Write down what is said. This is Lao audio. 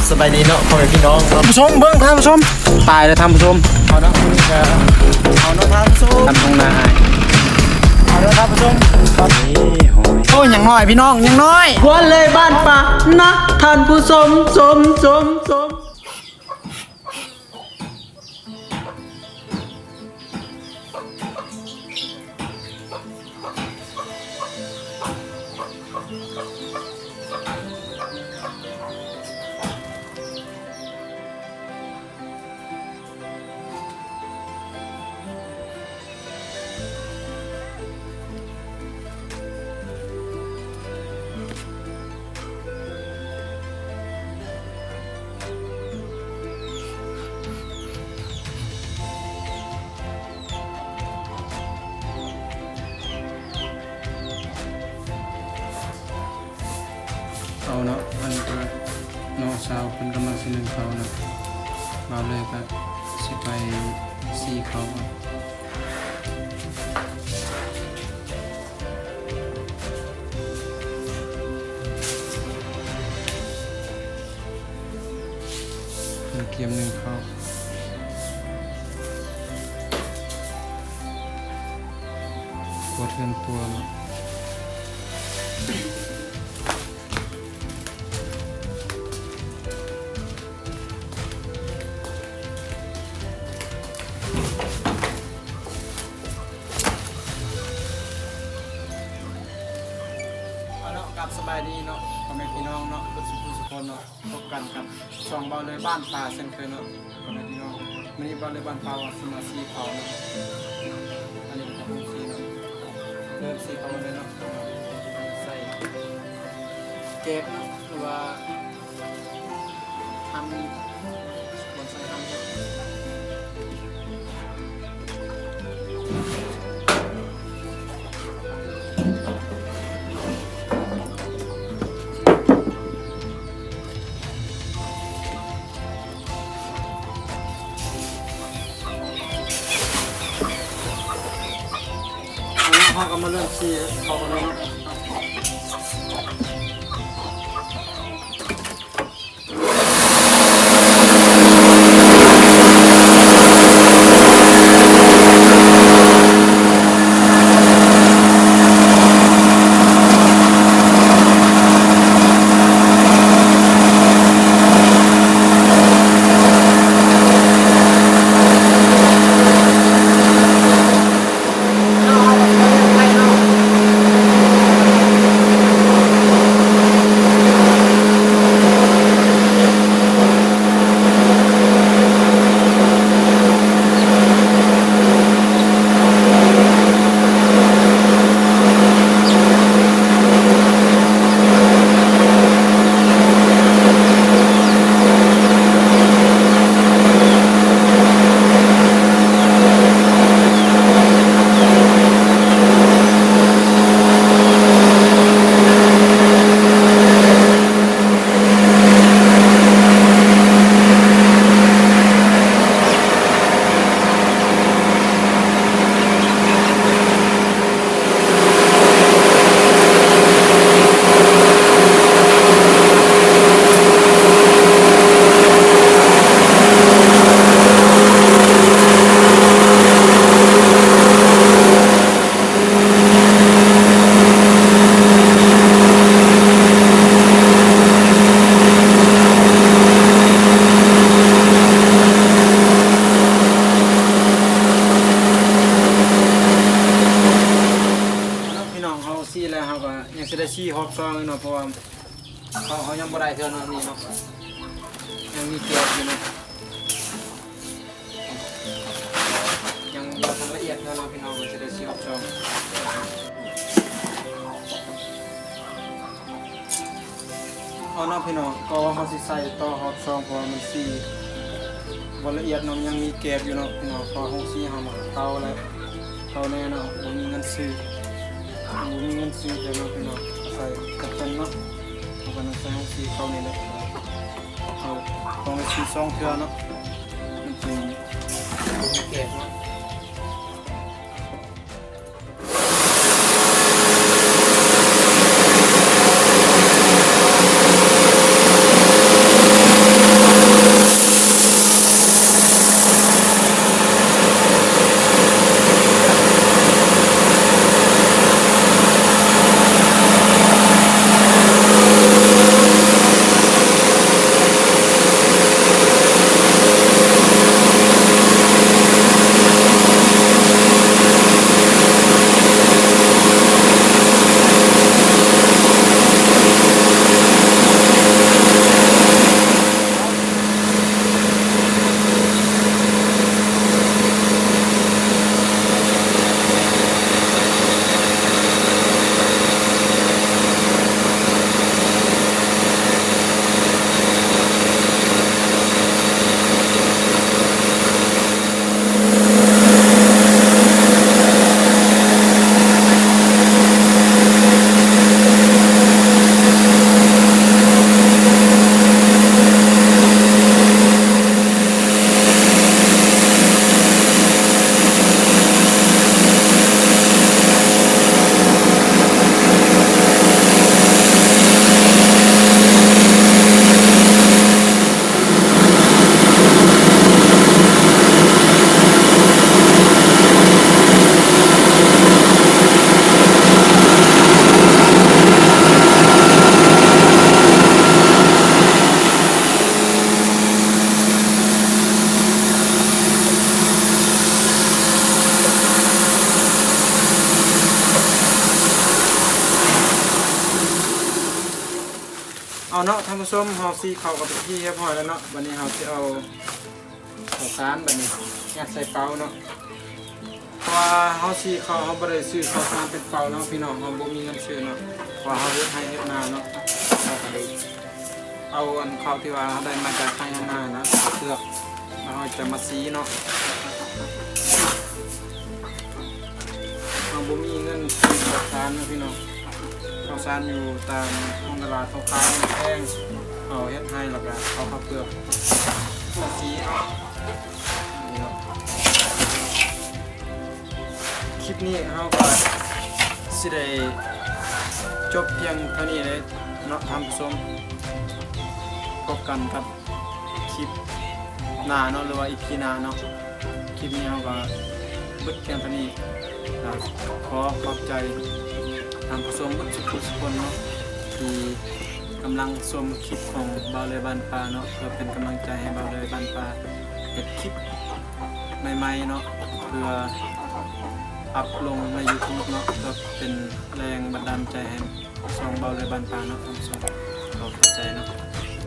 ສະບາຍດີເນາະ ພໍ່ແມ່ພີ່ນ້ອງເນາະ ຜູ້ຊົມເບິ່ງ ທ່ານຜູ້ຊົມ ຕາຍແລ້ວທ່ານຜູ້ຊົມ ເອົາເນາະ ມື້ນີ້ກະເອົາເນາະ ທ່ານຜູ້ຊົມ ຕຳທົ່ງນາອ້າຍ ເອົາເນາະ ທ່ານຜູ້ຊົມ ໂອ້ຍ ຍັງນ້ອຍພີ່ນ້ອງ ຍັງນ້ອຍ ຄວນເລີຍບ້ານປ່ານະ ທ່ານຜູ້ຊົມ ຊົມ ຊົມ ຊົມ. ເອົາເນາະ ອັນນີ້ກະນ້ອງສາວເພິ່ນກຳລັງຊິໜຶ້ງເຂົ້າເນາະ ບ່າວເລີຍກະຊິໄປສີເຂົ້າກ່ອນ. ກຽມໜຶ້ງເຂົ້າ ກວາດເຮືອນຄົວເນາະ. ເອົາເນາະ ກາບສະບາຍດີເນາະ ພໍ່ແມ່ພີ່ນ້ອງເນາະ ເບິດສູ່ຜູ້ສູ່ຄົນເນາະ ພົບກັນກັບຊ່ອງບ່າວເລີຍບ້ານປ່າເຊັ່ນເຄີຍເນາະ ພໍ່ແມ່ພີ່ນ້ອງ. ມື້ນີ້ບ່າວເລີຍບ້ານປ່າຊິມາສີເຂົ້າເນາະ ອັນນີ້ກະເປັນສີເນາະ ເລີ່ມສີເຂົ້າເລີຍເນາະ ໃສ່ແກບເນາະ ຫຼືວ່າ ຫຳ ບໍ່ໃສ່ຫຳ ເຮົາກະມາເລີ່ມສີເຂົ້າກັນເລີຍເນາະ. ພີ່ນ້ອງ ເຮົາສີແລ້ວ ເຮົາກະຍັງຊິໄດ້ສີຮອບສອງອີກເນາະ ເພາະວ່າເຮົາ ເຮົາຍັງບໍ່ໄດ້ເທື່ອເນາະ ນີ້ເນາະ ຍັງມີແກບຢູ່ເນາະ. ຍັງບໍ່ທັນລະອຽດເທື່ອເນາະ ພີ່ນ້ອງ ເຮົາຊິໄດ້ສີຮອບສອງ ເອົາເນາະ ພີ່ນ້ອງ ກໍເຮົາຊິໃສ່ຕໍ່ຮອບສອງ ເພາະວ່າມັນສີບໍ່ລະອຽດເນາະ ມັນຍັງມີແກບຢູ່ເນາະ ພີ່ນ້ອງ ເພາະວ່າໂຮງສີເຮົາມັນເກົ່າແລ້ວ ເກົ່າແນ່ເນາະ ບໍ່ມີເງິນຊື້ ບໍ່ມີເງິນຊື້ແລ້ວເນາະ ພີ່ນ້ອງ ອາໄສຈຳເປັນເນາະ ເຮົາກະໃສ່ໂຮງສີເກົ່ານີ້ແຫຼະ. ເອົາ ຕ້ອງໄດ້ສີສອງເທື່ອເນາະ ມັນຈຶ່ງແກບເນາະ. ເ ເນາະທ່ານຜູ້ຊົມ, ເຮົາສີເຂົ້າກັນເປັນທີ່ຮຽບຮ້ອຍແລ້ວເນາະ. ບັດນີ້ເຮົາຊິເອົາເຂົ້າສານບັດນີ້ຍັດໃສ່ເປົາເນາະ. ເພາະວ່າເຮົາສີເຂົ້າ ເຮົາບໍ່ໄດ້ຊື້ເຂົ້າສານເປັນເປົາເນາະພີ່ນ້ອງ, ເຮົາບໍ່ມີເງິນຊື້ເນາະ. ເພາະວ່າເຮົາເຮັດໄຮ່ເຮັດນາເນາະ, ເຮົາກໍເລີຍເອົາອັນເຂົ້າທີ່ວ່າເຮົາໄດ້ມາຈາກໄຮ່ເຮັດນານະ ເປືອກ ແລ້ວເຮົາຈະມາສີເນາະ. ເຮົາບໍ່ມີເງິນຊື້ເຂົ້າສານເນາະພີ່ນ້ອງ, ເຂົ້າສານຢູ່ຕາມທ້ອງຕະຫຼາດເຂົາຂາຍແພງ. ເຮົາເຮັດໄຮ່ແລ້ວກໍເອົາເຂົ້າເປືອກມາສີເນາະ. ນີ້ເນາະ ຄລິບນີ້ເຮົາກໍຊິໄດ້ຈົບພຽງເທົ່ານີ້ເລີຍເນາະທ່ານຜູ້ຊົມ. ພົບກັນກັບຄລິບໜ້າເນາະ ຫຼືວ່າອີພີໜ້າເນາະ. ຄລິບນີ້ເຮົາກໍເບິດພຽງເທົ່ານີ້. ກໍຂໍຂອບໃຈທ່ານຜູ້ຊົມເບິດສຸກໆຄົນເນາະ ທີ່ກຳລັງຊົມຄລິບຂອງບ່າວເລີຍບ້ານປ່າເນາະ, ເພື່ອເປັນກຳລັງໃຈໃຫ້ບ່າວເລີຍບ້ານປ່າເຮັດຄລິບໃໝ່ໆເນາະ ເພື່ອອັບລົງໃນຢູທູບເນາະ, ເພື່ອເປັນແຮງບັນດານໃຈໃຫ້ຊ່ອງບ່າວເລີຍບ້ານປ່າເນາະທ່ານຜູ້ຊົມ. ຂໍຂອບໃຈເນາະ.